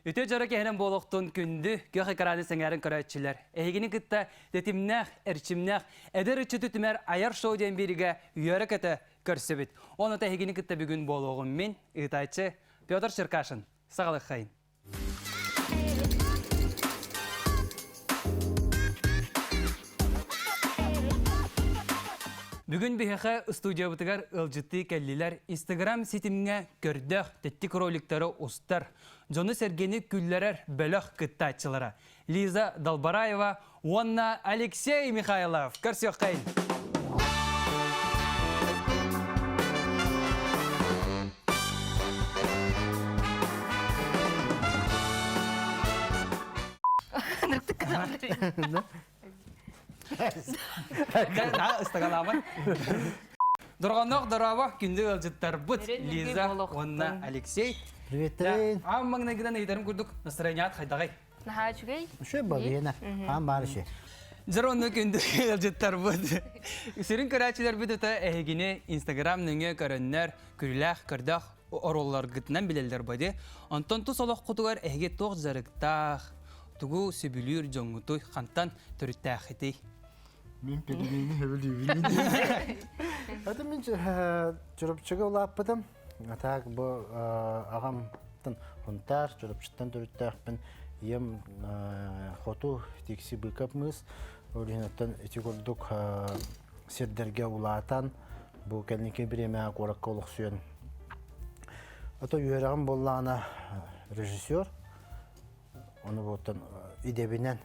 Үтүө дьоро киһинэн буолуохтун күндү күөх экраны сэҥээрин көрөөччүлэр. Эһигини кытта тэтимнээх, эрчимнээх, эдэр ыччаты түмэр айар шоу диэн биэриигэ үөрэ-көтө көрсөбүт. Ону эһигини кытта бүгүн буолуоҕум мин, ыытааччы Петр Черкашин. Саҕалыххайын. Бүгүн биһиэхэ студиябытыгар ыалдьыттыы кэллилэр Инстаграм ситимҥэ көрдөөх тэттик роликтары устар, дьону-сэргэни күллэрэр бөлөх кыттааччылара Лиза Далбараева уонна Алексей Михайлов. Көрсүөххэйин! Ыстагалаабат. Дорҕонноох дорообо күндү ыалдьыттарбыт Лиза уонна Алексей. Приветтерин. Аан маҥнайгынан ыйытарым курдук настроеният хайдаҕый? Наһаа үчүгэй. Үчүгэй бабиена. Аан баар үчүгэй. Дьэр онно күндү ыалдьыттарбыт. Сүрүн көрөөччүлэрбит ыта эһигини Инстаграм нөҥүө көрөннөр, күлүүлээх, көрдөөх оруолларгытынан билэллэр бади. Онтон тус олоххутугар эһиги туох дьарыктаах, тугу сөбүлүүр дьоҥҥутуй, хантан төрүттээххитий? Мин пельмени сөбүлүүбүн. Аты мин Чурапчыга улааппытым. Атаак бу аҕамтан Хунтаар, Чурапчыттан төрүттээхпин. Ийэм хоту Тикси Быкап мыс. Ол иһин оттон ити курдук сирдэргэ улаатан, бу кэнники бириэмэҕэ куоракка олохсуйан. Ото үөрэҕим буоллаҕына режиссер. Ону буоттан идэбинэн,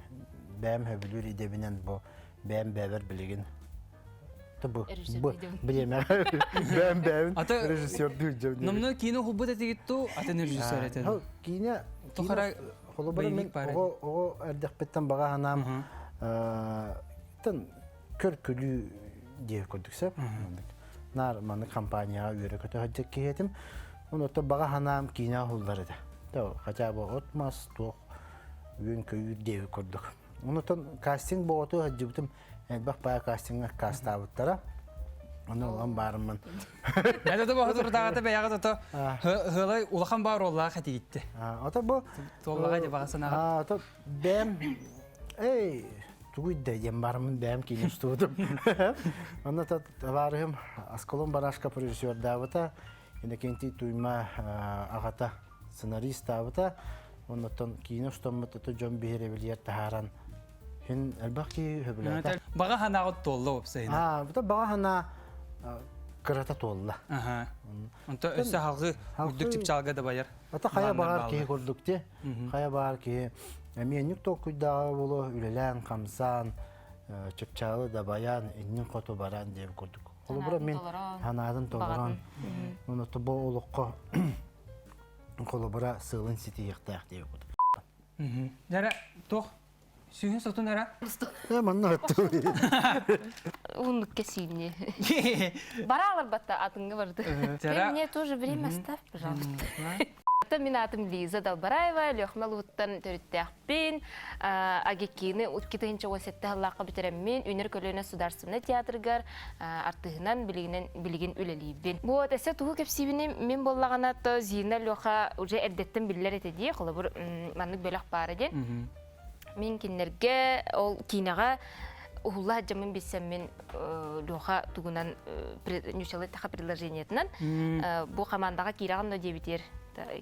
бэйэм сөбүлүүр идэбинэн бу бэйэм бэйэбэр билигин бу бу бириэмэ бэйэм бэйэбин режиссердүү дьэ. Номно киинэ уһулбут этигит ту атын режиссер этин. Киинэ холобура мин оҕо оҕо эрдэхпиттэн баҕа санаам тан көр күлүү диэ курдук сөп. Наар маннык компанияҕа үөрэ-көтө сылдьар киһи этим. Онуота баҕа санаам киинэ уһуллар этэ. Хотя бы от-мас туох үөн-көйүүр диэбит курдук. Онутан кастинг боҕоту сылдьыбытым элбэх баай кастиҥҥа кастаабыттара. Ону ылан баарыммын. Это то баҕа бэйэҕэ тото хылай улахан баар оллаах этигитти. Ото бу Туоллаҕа дьэ баҕа санаҕа. Ото бэм эй тугуй да диэн барыммын бэйэм киинэ устубутум. Онно табаарыһым Аскалон Барашков режиссердаабыта, Иннокентий Туйма аҕата сценаристаабыта. Оннуттан киинэ устаммыт ото дьон биһирэбилигэр таһааран хин элбэх киһи сөбүлээтэ. Баҕа санааҕыт туолла уопсайынан. Аа, бута баҕа санаа кырата туолла. Аха. Онто өссө халгы үрдүк чыпчаалга да байар. Ата хайа баҕар киһи курдук ти. Хайа баҕар киһи эмиэнньик толкуйдааҕа буолуо үлэлээн, хамсаан, чыпчаалы да байаан, иннин хоту баран диэн курдук. Холобура мин санаатын толорон, ону бу олоххо холобура сыалын ситиһиэхтээх диэн курдук. Дьара туох сүүһүн сотун эрэ? Э, манна өттү. Уннук кэсиини. Бараалар батта атынга барды. Ты мне тоже время оставь, пожалуйста. Мин атым Лиза Далбараева, Лөхмө Луттан төрүттээхпин, Агикины 2017 сыллаахха бүтэрэммин, Үнэр көлүөнэ Сударственнай театрыгар артыһынан билигинэн билигин үлэлиибин. Вот, эссе тугу кэпсиибини мин буоллаҕына то Зина Леха уже эрдэттэн биллэр этэ дии, холобур маннык бөлөх баара диэн. Мин кинилэргэ ол киинэҕэ уһулла сылдьаммын билсэммин Леха тугунан ньучалы таха предложениетынан бу командаҕа киирэҕин да диэбитигэр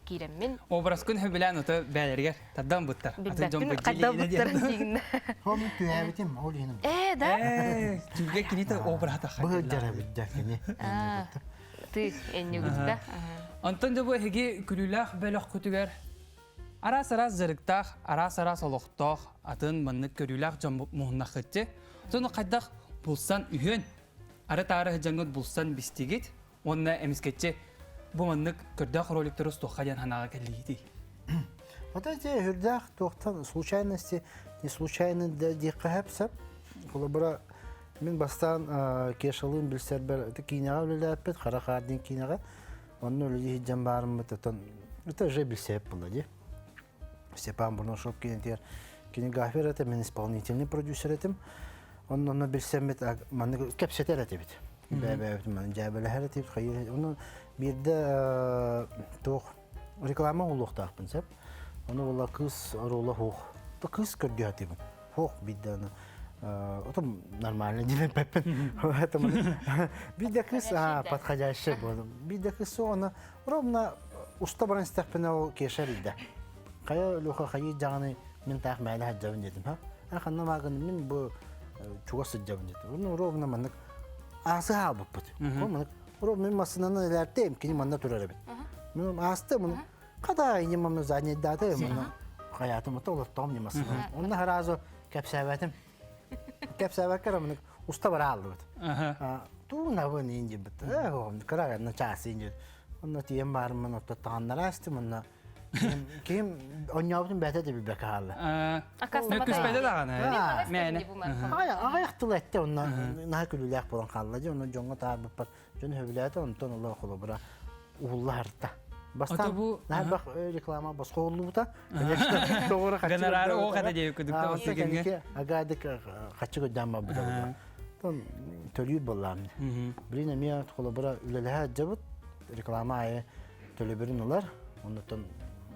киирэммин. Образкын хөбүлээн ото бээлэригэр тардан буттар. Билбэппин хайдах буттарын диигиннэ. Хом түһээбитим ол иһин. Ээ да. Ээ түгэ кини та образа Быһыддара бидде кини. Ты эннюгутта. Онтон да бу эһиги күлүүлээх бөлөхкүтүгэр Араас-араас дьарыктаах, араас-араас олохтоох, атын маннык көрүүлээх дьон муһуннаххытчы. Ону хайдах булсан үһүөн, ары-таары сылдьаҥҥыт булсан бистигит уонна эмискэччи бу маннык көрдөөх роликтары устуохха диэн санааҕа кэллигитий? Вот эти үрдээх туохтан случайности, не случайно диэххэ сөп. Холобура, мин бастаан Кешалыын билсэрбэр киинэҕэ үлэлээппит, Хара хаар диэн киинэҕэ. Онно үлэлии сылдьан баарыммыт отон это уже билсээп буолла дии. Степан Бурнашов кинитигэр кини гафер этэ, мин исполнительный продюсер этим. Онно онно билсэммит маннык кэпсэтэр этибит. Бэйэ-бэйэбит маннык дьээбэлэһэр этибит. Хайыы онно биирдэ туох реклама уһулуохтаахпын сөп. Ону була кыыс оруола суох. Кыыс көрдүү сатыыбын. Суох биирдэ аны отом нормально диэн эппэппин. Поэтому биирдэ кыыс подходящий буолла. Биирдэ кыыс суох аны ровно уста баран истэхпинэ ол Кеша эрийдэ. Хайа Леха хайыы дьаҕаны мин таах мээнэ сылдьабын диэтим ха. А ханна баагын мин бу чугас сылдьабын диэтим. Уну ровно маннык аасы хаалбыппыт. Маннык ровно мин массыынаны элээртим кини манна турар эбит. Мин аастым муну хата иним манна заднийдааты манна хайаатым ото олортоом не массыына. Онно сразу кэпсээбэтим. Кэпсээбэккэ эрэ маннык уста бара хааллыбыт. Туунабын иин диэбит. Кыра на час иин диэбит. Онно тиийэн баарыммын отто таҕаннара астым онно Ким онньообутун бэйэтэ да билбэккэ хаалла. Мөккүспэтэ даҕаны. Мээнэ. Аҕыйах тыл эттэ онно наһаа күлүүлээх буолан хаалла дьэ онно дьоҥҥо таһаарбыппар дьон сөбүлээтэ онтон олох холобура уһулла харта. Бастаан наһаа элбэх реклама босхо уһуллубута. Конечно, тоҕура хаччы Гонорары оох этэ диэбиккэ дыкта бастыгыҥҥа. Агадык хаччы көрдөөн барбыта. Тон төлүүр буоллаам. Билин эмиэ холобура үлэлэһэ дьабыт реклама айы төлөбүрүн ылар. Оннуттан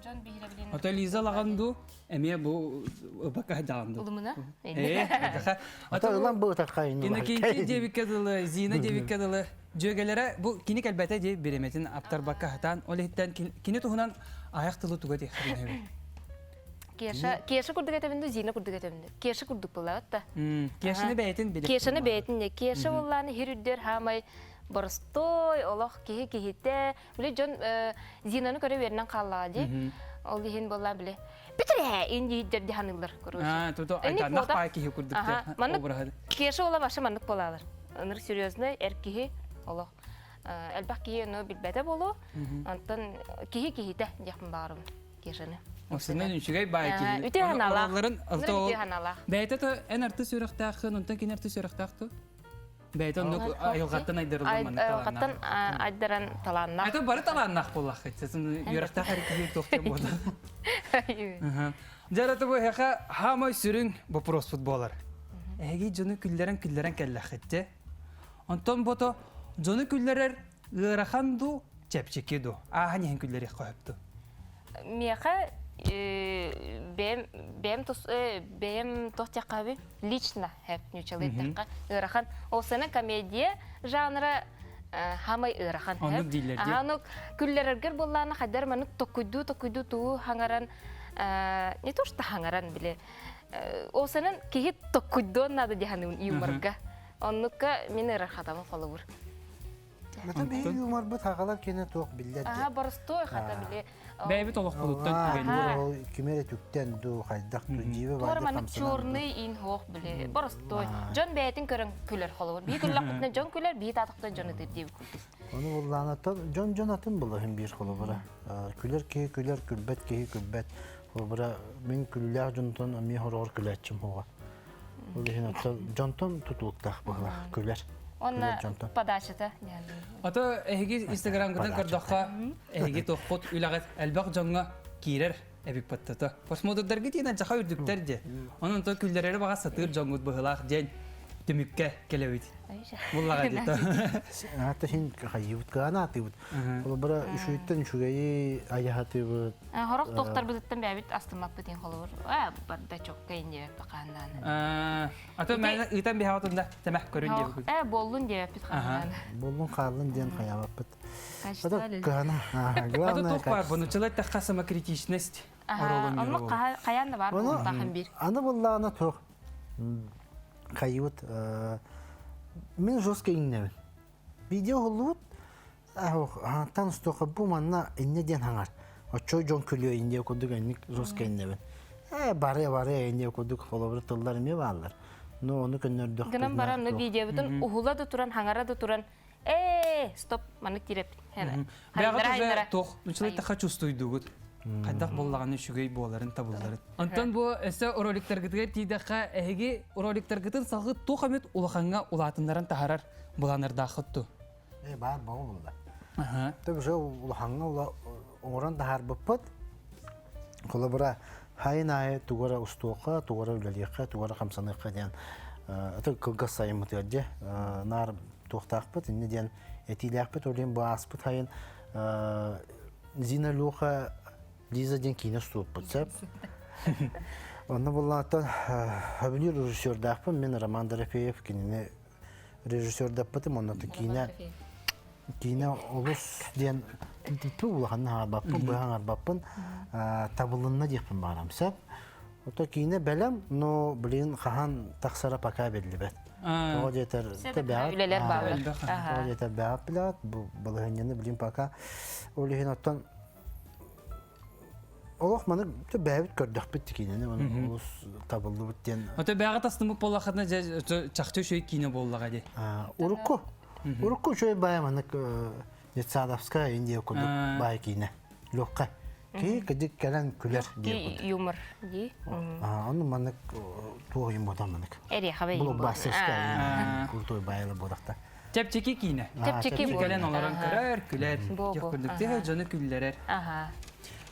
Дьон биһирэбилин Ото Лиза лаган ду эмиэ бу ыбака даҕан ду. Улумуна. Э, Ото ылан бу ытархайын Иннокентий диэбиккэ дылы, Зина диэбиккэ дылы дьүөгэлэрэ бу кини кэлбэтэ дии бириэмэтин аптарбакка хатаан, ол иһиттэн кини туһунан айах тылы туга диэххэ Кеша, Кеша курдук этэбин ду, Зина курдук этэбин ду. Кеша курдук буоллаҕыт да. Кешаны бэйэтин билэр. Кешаны бэйэтин не. Кеша буоллааны хир үрдүөр хаамай боростой, олох киһи киһитэ, Били дьон Зинаны көрө үөрэнэн хааллаҕа дии. Ол иһин буолла били бүтүрэ ин диирдэр дии саныыллар короче. Аа, тото айтаннах паа киһи курдук обраһы. Кеша ола башы маннык буолалар. Ыныр серьезный эр киһи олох элбэх киһи ону билбэтэ буолуо. Онтон киһи киһитэ диэхпин баҕарабын Кешаны. Осунан үчүгэй баай киһи. Үтүө санаалаах. Үтүө санаалаах. Бэйэтэ то эн артыыс үөрэхтээххин, онтон кини артыыс үөрэхтээх ту? Бэйэтэ оннук айылҕаттан айдарыллан маннык Айылҕаттан айдаран талааннаах. Это бары талааннаах буоллаххыт. Үөрэхтээх эр киһи туох диэн буолар. Дьэ, это бу эһэхэ хаамай сүрүн вопроспут буолар. Эһиги дьону күллэрэн-күллэрэн кэллэххит те. Онтон бото дьону күллэрэр ыарахан ду, чэпчэки ду? Ааһан иһин күллэриэх хөпту. Миэхэ бэйэм бэйэм тус бэйэм туох диэххэ лично хэп ньучалыы эттэххэ ыарахан. Ол сана комедия жанра хамай ыарахан. Оннук дииллэр дии. Оннук күллэрэргэр буоллаана хайдар маннык токкуйдуу токкуйдуу тугу хаҥаран не то что хаҥаран били ол санан киһи токкуйдуон надо диһаныын юморга. Оннукка мин ыарахатабын холобур. Мата биһиги юморбут хагалар кene туох биллэр Аха, боростуой хата били. Бэйэбит олохпутуттан түгэн. Ким эрэ түктэн дуу, хайдах дуу, дьиибэ Туора маннык черный ин хоох били боростуой. Дьон бэйэтин көрөн күлэр холобур. Бии күллэхпитинэ дьон күлэр, бии таатахтан дьон ытыр диэбит курдук. Ону буллаанаттан дьон дьон атын булаһын биир холобура. Күлэр киһи күлэр, күлбэт киһи күлбэт. Холобура мин күлүүлээх дьонтон эмиэ хороҕор күлээччим хоҕа. Ол иһин оттон дьонтон тутулуктаах быһылаах күлэр. Онно подачата. Ото эһиги инстаграмгытын көрдөххө, эһиги туоххут үлэҕит элбэх дьоҥҥо киирэр эбит баттата. Просмотрдаргыт диэн дьаха үрдүктэр дии. Онон то күллэрэри баҕа сатыыр дьоҥҥут быһылаах диэн түмүккэ кэлэбит. Буллаҕа дии. Ата хин хайыбыт кыана атыбыт. Холобура үчүгэйтэн үчүгэйи айаһатыбыт. Хорох тохтарбытыттан бэйэбит астыммаппыт иһин холобур. Аа барда чокка индиэбэппит хааннааны. Ато мээнэ ыытан биһаҕытын да тэмэх көрүн диэбит. Ээ боллун диэбэппит хааннааны. Боллун хааллын диэн хайаабаппыт. Ото кыһана. Ато туох баар буну чылай тахха самокритичность оролун Онно хайаан да баар буолуохтаахын биир. Аны буллаҕына туох хайыбыт мин жестко иҥнэбин. Видео уһуллубут Аһантан устуоха бу манна инньэ диэн хаҥар. Оччо дьон күлүө инньэ курдук инник жестко иннэбин. Ээ барыа барыа инньэ курдук холобур тыллар эмиэ бааллар. Ну ону көннөрдөхпүтүнэ Гынан баран ну видеобытын уһула да туран хаҥара да туран ээ стоп маннык тирэппит. Бэҕэ уже туох нучалай чувствуйдугут. Хайдах буоллаҕына үчүгэй буоларын табылларын. Онтон бу өссө роликтаргытыгар тиийдэххэ эһиги роликтаргытын салгыы туох эмит улахаҥҥа улаатыннаран таһарар былаанардааххыт ту. Э баар боҕулла. Төбө уже улахаҥҥа оҥорон таһаарбыппыт. Холобура, хайын аайы тугу эрэ устуохха, тугу эрэ үлэлиэххэ, тугу эрэ хамсаныахха диэн аты кылгас сайыммытыгар дьэ наар туохтаахпыт инньэ диэн этиилээхпит ол иһин бу ааспыт сайын Зина Леха. Лиза диэн киинэ устубуппут сөп. Онно буллааттан сөбүлүүр режиссердаахпын мин Роман Дорофеев кинини режиссердаппытым онно киинэ киинэ олус диэн ту улаханна хаалбаппын быһан арбаппын табылынна диэхпин баарам сөп. Ото киинэ бэлэм, но блин хаһан тахсара пока биллибэт. Тоҕо диэтэр үлэлэр бааллар. Тоҕо диэтэр бэҕэт билэҕит бу балаһыанньаны билин пока ол иһин оттон олох маны бэйэбит көрдөхпүт киинэни оны олус табыллыбыт диэн. Ото бэҕэ тастымык буоллаххытына чахчы үчүгэй киинэ буоллаҕа дии. Урукку урукку үчүгэй баай маннык детсадовская Индия курдук баай киинэ. Лөккэ. Киһи кыдык кэлэн күлэр диэн курдук. Юмор дии. Ону маннык туох юм буолан маннык. Эриэхэ Блокбастерская крутой байла буолахта. Чэпчэки киинэ. Чэпчэки Кэлэн олорон көрөр, күлэр. Курдук тыһа дьону күллэрэр. Аха.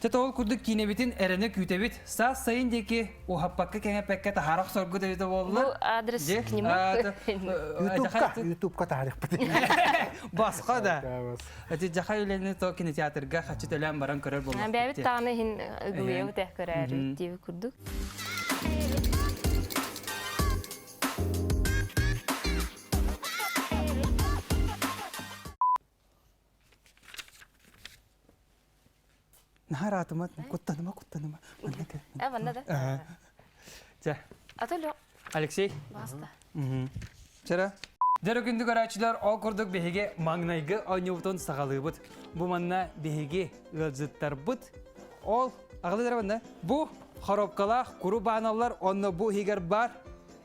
Чэ ол курдук киинэбитин эрэнэ күүтэбит. Саас сайын диэки уһаппакка кэҥэппэккэ таһаарах соргут эбитэ буолла. Бу адрес к нему. Ютубка, Ютубка таһаарыахпыт. Басқа да. Эти жаха үлэни то кинотеатрга хачы төлөөн баран көрөр буоллахпыт. Бэйэбит даҕаны иһин ыгылыйабыт э көрөөрү диэби курдук. Наһаа ыраатыма, куттаныма, куттаныма. Манна кэл. Э, манна да? Чэ. Ата лө. Алексей. Баста. Чара. Дьэ күндү көрөөччүлэр, ол курдук биһиги маҥнайгы оонньуубутун саҕалыыбыт. Бу манна биһиги ыалдьыттарбыт. Ол аҕалыдара манна. Бу хоруопкалаах куру бааналлар, онно бу иһигэр баар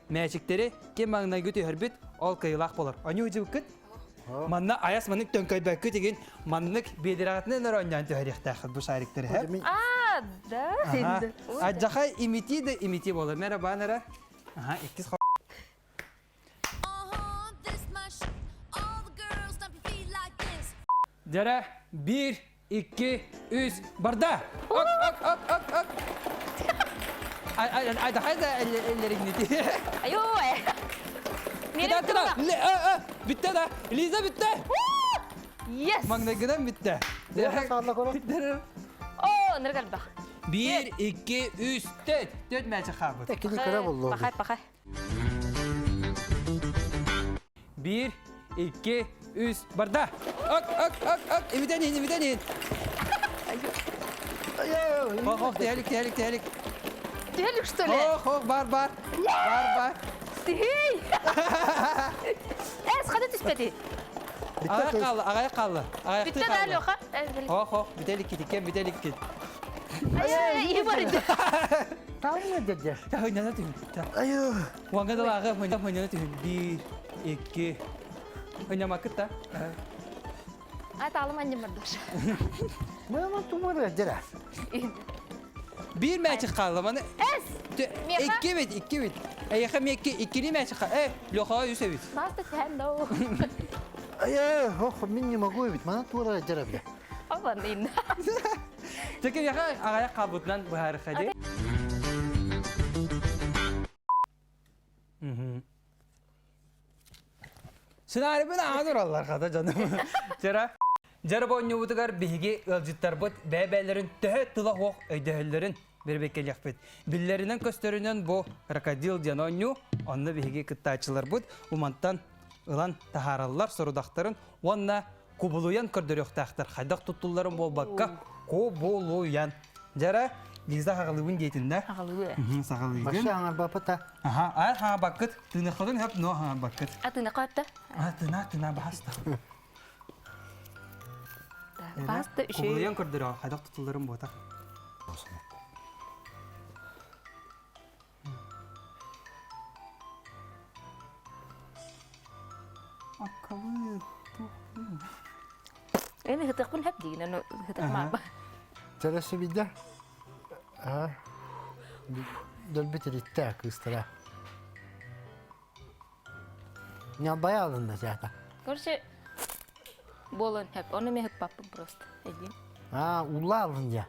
мээчиктэри ким маҥнайгы түһэрбит, ол кыайыылаах буолар. Оонньуу дьыбыккыт. Манна айас маннык төҥкөйбөккүт игин маннык биэдирэҕитинэн өрө оонньоон түһэриэхтээххит бу шариктары. А, да. Адьахай имити да имити буолар. Мэрэ баан эрэ. Аха, иккис Дьэрэ, биир, икки, үс, барда! Ок, ок, ок, ок, ок! Ай, ай, ай, да эллериҥнити. Айой! Кыда, кыда! Бүттэ да! Лиза бүттэ! Yes! Маҥнайгынан бүттэ. О, ныргар бах. Биир, икки, үс, төрт. Төрт мээчик хаалбыт. Кини кыра боллоо. Пахай, пахай. Биир, икки, үс, барда! Ок, ок, ок, ок, имитэн иһин, имитэн иһин. Хох, хох, түһэлик, түһэлик, түһэлик. Түһэлик, что ли? Хох, хох, бар, бар. Бар, бар. Түһүй! Эс, хата түспэти. Аҕай хаалла, аҕай хаалла. Аҕайахтыы Бүттэ да, хаалла. Леха. Хох, хох, бүтэлик китиккен, бүтэлик кит. Ай, барыды. Таҥна дедэ. Таһынньана түһүн. Айы. Уонга далааҕы мынньана түһүн. Биир, икки. Ынньамаккыт да. Ай, таалым анньым бардыр. Мама тумара дера. Биир мээчик хаалла маны. Эс! Икки бит, икки бит. Эйиэхэ миэкки иккини мээчик хаалла. Э, Лехаҕа үс эбит. Баста түһэн доу. Айы, ох, мин не могу бит. Мана тура дера бile. Обан инна. Теке яха аҕайах хаалбытынан быһаарыха дии. Сценарийбын ааҕан ураллар хата дьону. Чара Дьарып оонньуубутугар биһиги ыалдьыттарбыт бэйэ-бэйэлэрин төһө тыла суох өйдөһөллөрүн бэрэбиэркэлиэхпит. Биллэринэн көстөрүнэн бу крокодил диэн оонньуу, онно биһиги кыттааччыларбыт умантан ылан таһаараллар сорудахтарын уонна кубулуйан көрдөрүөхтээхтэр. Хайдах туттулларын буолбакка, кубулуйан. Дьара, Лиза хаҕалыыбын диэтин да? Хаҕалыы. Саҕалыыгын. Башы аҥарбапыта. Аха, ай хаҥабаккыт. Тыыныххытын хөп, но хаҥабаккыт. А тыыныхха өптө? А, тына, тына, баһаста. Баһаста үчүгэй. Кубулуйан көрдөрөҕө, хайдах тутулларын буотах. Аккабы Эми хытыкпын хөп дигин, аны хытыкмаама. Тересибидэ. Аа. Дөлбүт ириттэ кыыстара. Ньалбайа алынна саата. Короче, буолан хөп. Оны мен хыппаппын просто. Эдин. Аа, улла алын я.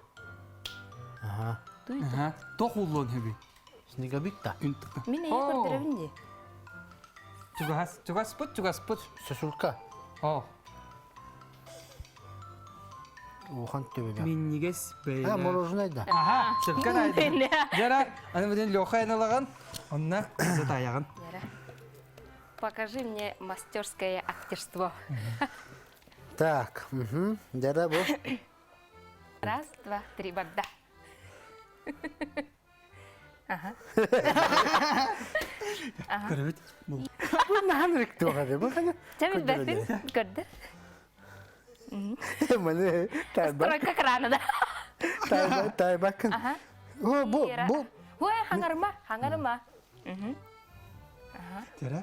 Аха. Ага. Тох уллуон хөбүй. Снеговик та. Мин эйе көрдөрөбүн дии. Чугас, чугаспыт, чугаспыт. Сосулка. О. Улахан төбөлөөх. Минньигэс бэйэлээх. А, мороженое да. Аха, сөпкө таайдым. Дьара, аны бүтүн Леха айналаҕын, онно кызы таайаҕын. Покажи мне мастерское актерство. Так, угу. Дьара бу. Раз, два, три, барда. Ага. Көрөбүт. Бу нахан рыктыга бу хана. Чэ билбэппин, көрдөр. Маны тайба. Стройка крана да. Тайба, тайбакын. Ага. О, бу, бу. Ой, хаңарма, хаңарма. Тера.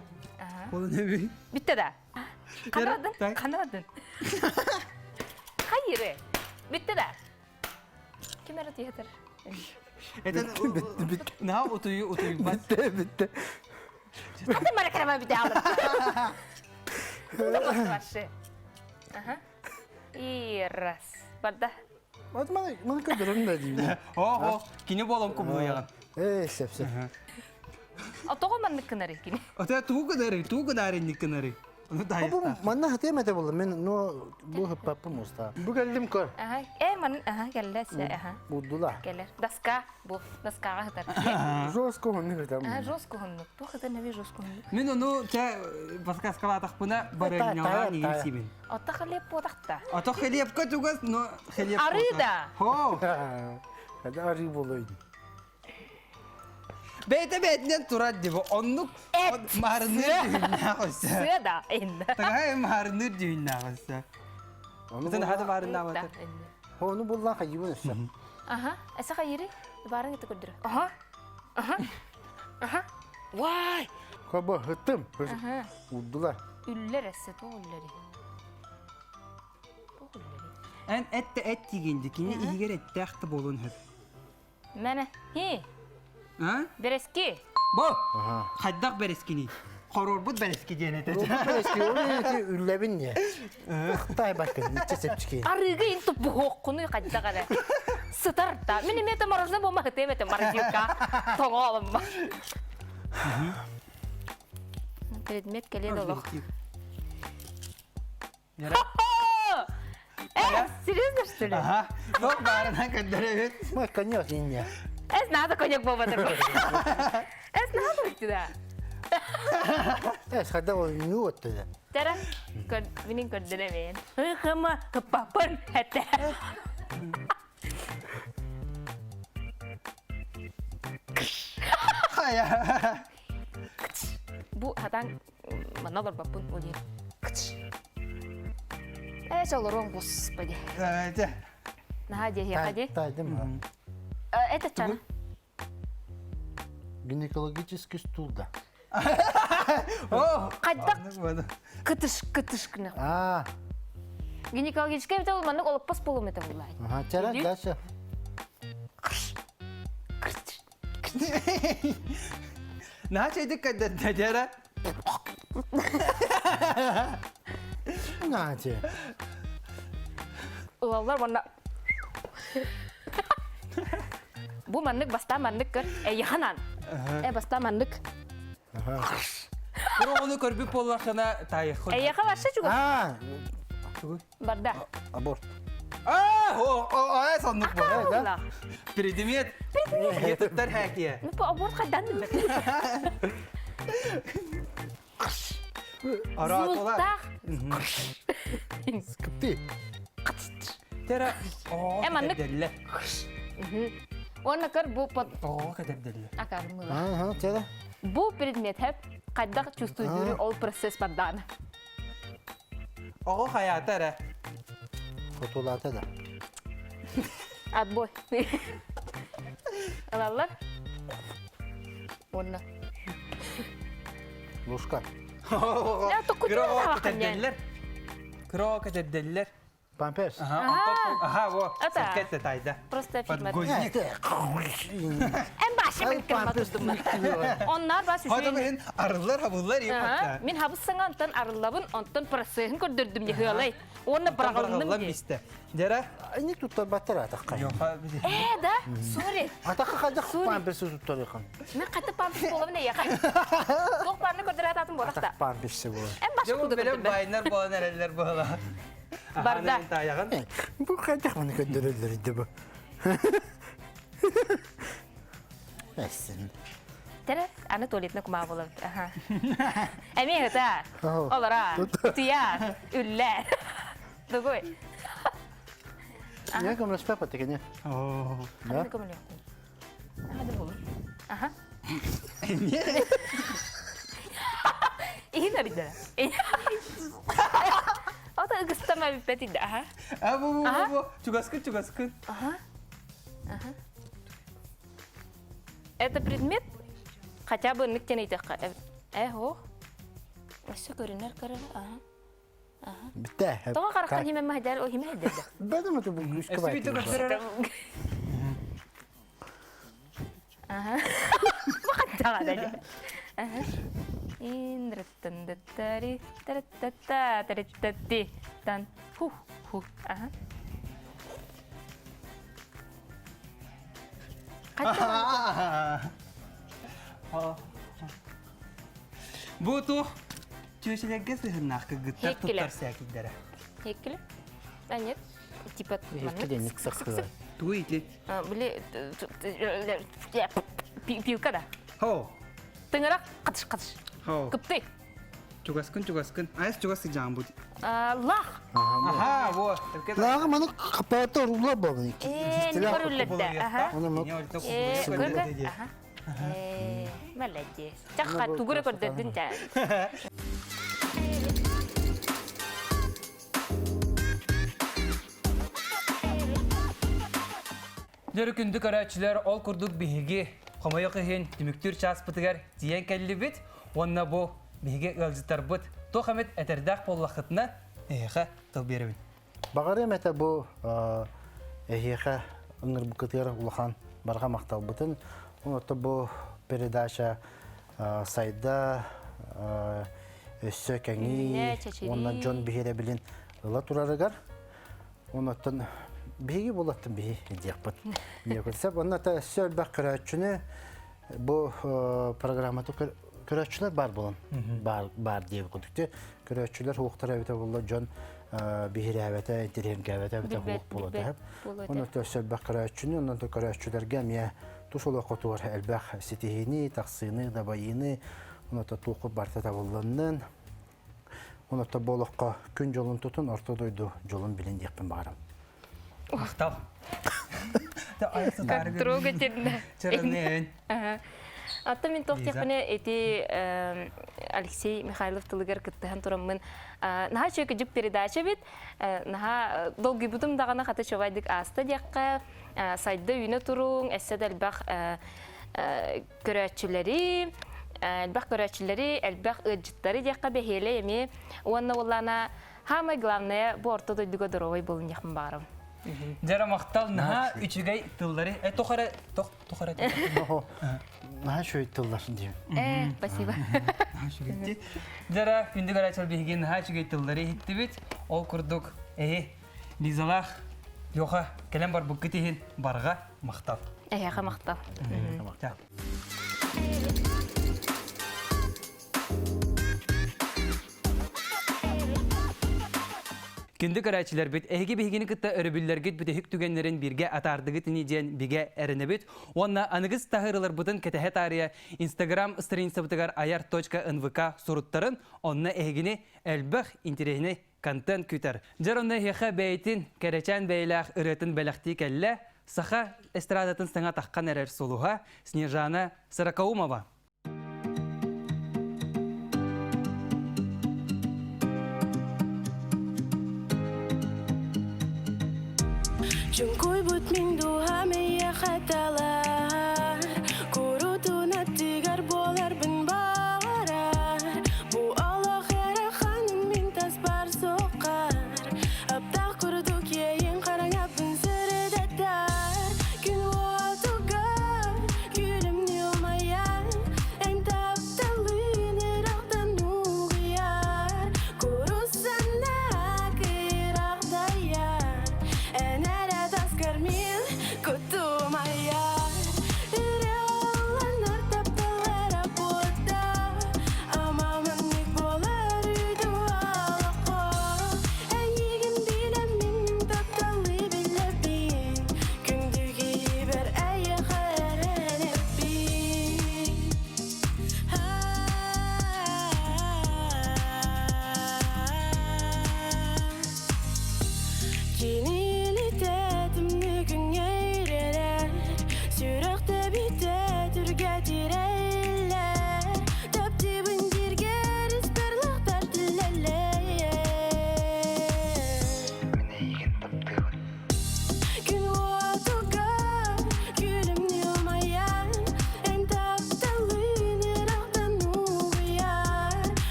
Ол не би? Бүтті да. Қанадын, қанадын. Хайыры. Бүтті да. Ким эрэ тиэтэр. Это на утуйу утуйбат. Битте, битте. Аты мара карама бите алып. Вообще. Ага. И раз. Барда. Вот маны маны көдөрөм да дейм. О, о, кини болом кубулуягын. Э, сеп сеп. А тоҕо маннык гынар кини? Ота тугу гынары, тугу гынары инник гынары. Ону Бу дайыста. манна хатыам этэ буолла. Мен но бу хыппаппын уста. Бу кэллим көр. Аха. Э, ман аха кэллэ сэ аха. Буддула. Кэлэр. Доска бу доскаҕа сытар. Жестко хонну кытам. Аха, жестко хоннук. Туох сытар нэби жестко хоннук. Мин ону чэ подсказкалаатахпына барыанньаҕа нигин сибин. Отто хлеб буотахта. Ото хлебка тугас, но хлеб Арыы да. Хо. Хада арыы болойду. Бэйте бэйтинен турар диби. Оннук маарынныыр дьүһүннээх өссө. Сыа да инна. Тагаай маарынныыр дьүһүннээх өссө. Бүтүн хата маарыннаабатар. Ону буллан хайыбын өссө. Аха, эсэ хайыры? Барын ити көрдүрө. Аха. Аха. Аха. Вай! Кобо хытым. Уддулар. Үллер эссе туу үллери. Туу үллери. Эн этте эт тигинди, кини иһигэр эттээх да буолуон сөп. Мэнэ, хи. А? Бэрэски. Бу! Хайдах бэрэскини? Хорорбут бэрэски диэн этэ. Бэрэски, ол эти үллэбин не. Тайбаккын, ниче сепчики. Арыыга ин туппуһуоххунуй хайдах эрэ. Сытар да. Мин эмиэ да мороженое буолма хытыам этэ морозилка. Тоҥо оломма. Предмет кэлиэн олох. Э, серьезно, что ли? Ага. Ну, баарынан көрдөрөбүт. Мой конек инне. Эс надо коньяк буолбатар. Эс надо туда. Эс хада ол нү оттуда. Тара, минин көрдөрөмүн. Хыма папын этэ. Хайа. Бу хатан манна олорбаппын ол иһин. Э, олоруом, господи. Давайте. Наһаа диэһиэхэ дии. Тайдым. Это чан. Гинекологический стул да. О! Хайдах кытыш кытыш гына. А, Гинекологический это маннык олоппос буолум это буллай. ага, чара дальше. Наһаа чэйдик көрдөрдө дьара. Наате. Ылаллар манна Бу маннык баста маннык көр. Эйханан. Э баста маннык. Кура ону көрбүт буоллахына таайыххын. Эйэхэ барша чугас. А, Барда. аборт. А, о, о, о, соннук бу. Да. Предмет. Предметтер хәкия. Ну, по аборт хайдан димек. Араатолар. Звуктах. Скыпты. Тера. О, Э, маннык. кэдэрдэллэр. Уонна көр бу под О, кэдэрдэллэр. акармыла. Ага, тера. Бу предмет хеп хайдах чувствуйдүрү ол процесс бардаана. Оҕо хайаата эрэ. Фотолата да. Отбой. Ылаллар. Уонна. Ложка. Кыра кэдэрдэллэр. Кыра кэдэрдэллэр. Памперс. Ага, онтон аха, во, Это. сиркетте тайда. Просто фильм. Подгузник. Эн башы мен кырма тустум. Оннар бас Хата үчүгэй. мен арыллар хабыллар Аха, епатта. Мин хабыс саҥа онтон арыллабын, онтон процеһын көрдөрдүм дьыһыалай. Уонна быраҕылынным дии. бисте. Дера? Они туттарбаттар атаққа. Йоха. Э, да? Сори. Атаққа қайда памперсы туттар Мен қайта памперс боламын эйэхэ. Туох баарны көрдөрө атаатын буолахта. Атақ памперсы болар. Эн башы Дьэ, курдук бэлэм көрдөрбө. байнар буолан эрэллэр буола. Барда. Таайаҕын. Бу хайдах маны көрдөрөллөр бу? Эссин. Тере, аны туалетна кумаа болот. Аха. Эми ыта. Олора. Туя. Үллэ. Дугуй. Я көмөлөспөп атыкыне. Оо. Аны көмөлөктүн. Аха да болur. Аха. Иһин арыйда. Ата ыгыстама бүппэт аха. А бу бу бу бу. Чугаскын чугаскын. Аха. Аха. Это предмет хотя бы ныктен ыйтыхха. Э, о. Өссө көрүнөр көрөр. Аха. Бүтэ. Тоҕо харахтан химен маһдэр, о химе хеддер. Бэдим это бу глюшка Өссө бүтэ көрсөрөр. Аха. Бахаттаҕа Аха. Индраттандаттари тараттатта тараттатти тан ху ху. Аха. Бу туох чүөчэлэргэ сыһыннаах кыргыттар туттар сээкийдэрэ. Хеккиле? А нет. Типа Хеккиле саксы. Тугу ити? Били пилка да. Хо. Тыҥырах катыш катыш. Хо. Кыптый. Чугаскын чугаскын. Айс чугас сыдьаан бу. Лах. Аха, во. Лааҕы маны капаата урула болын. Э, не көрүллэрдэ. Аха. Э, көргө. Аха. Э, молодец. Чахха тугура көрдөрдүн ча. Дөрү күндү көрөөччүлэр, ол курдук биһиги хомойуох иһин түмүктүүр чааспытыгар тиийэн кэллибит уонна бу биһиги ыалдьыттарбыт туох эмит этэрдээх буоллаххытына эһиэхэ тыл биэрэбин. Баҕарыам этэ бу эһиэхэ ыҥырбыккытыгар улахан барҕа махталбытын. Онто бу передача сайда өссө кэҥии уонна дьон биһирэбилин ыла турарыгар Онуттан биһиги булаттын биһи диэхпит. Диэкүлсэп. Онно та өссө элбэх көрөөччүнү бу программаты көрөөччүлэр бар болон бар бар диэбит курдук. Көрөөччүлэр хуохтара эбитэ буолла дьон биһирээбэтэ, интириэһиргээбэтэ эбитэ хуох буолуо Онно өссө элбэх көрөөччүнү, оннон көрөөччүлэргэ эмиэ тус олоххутугар элбэх ситиһиини, тахсыыны, дабайыыны, онно туоххут барыта табыллыннын. Онон бу олоххо күн дьолун тутун, орто дойду дьолун билин диэхпин баҕарам. Махтал. Как трогательно. Чырынын. Атта мин туох диэхпинэ ити Алексей Михайлов тылыгар кыттыһан тураммын наһаа үчүгэй кыдьык передача эбит. Наһаа долгуйбутум даҕаны хата чобайдык ааста диэххэ сайда үүнэ туруҥ, эссе да элбэх көрөөччүлэри, элбэх көрөөччүлэри, элбэх ыалдьыттары диэххэ бэһиэлэй эмиэ. Уонна уоллаана самое главное бу орто дойдуга доровой буолун диэхпин баҕарабын. Дьара махтал наһаа үчүгэй тыллары. Э тохара тох тохара. Наһаа үчүгэй тыллар диим. Э, спасибо. Наһаа үчүгэй. Дьара күндү көрөөччүлэр биһиги наһаа үчүгэй тыллары иһиттибит. Ол курдук эһи Лизалаах Леха кэлэн барбыккыт иһин барҕа махтал. Эһиэхэ махтал. Махтал. Күндү көрөөччүлэрбит, эһиги биһигини кытта өрөбүллэргит бүтэһик түгэннэрин бииргэ атаардыгыт ини диэн бигэ эрэнэбит. Уонна аныгыс таһырыларбытын кэтэһэ таарыйа Инстаграм страницабытыгар ayar.nvk суруттарын, онно эһигини элбэх интэриэһинэй контент күүтэр. Дьэр онно эһиэхэ бэйэтин кэрэчээн бэйэлээх ырыатын бэлэхтии кэллэ саха эстрадатын саҥа таххан эрэр сулуһа Снежана Сорокоумова.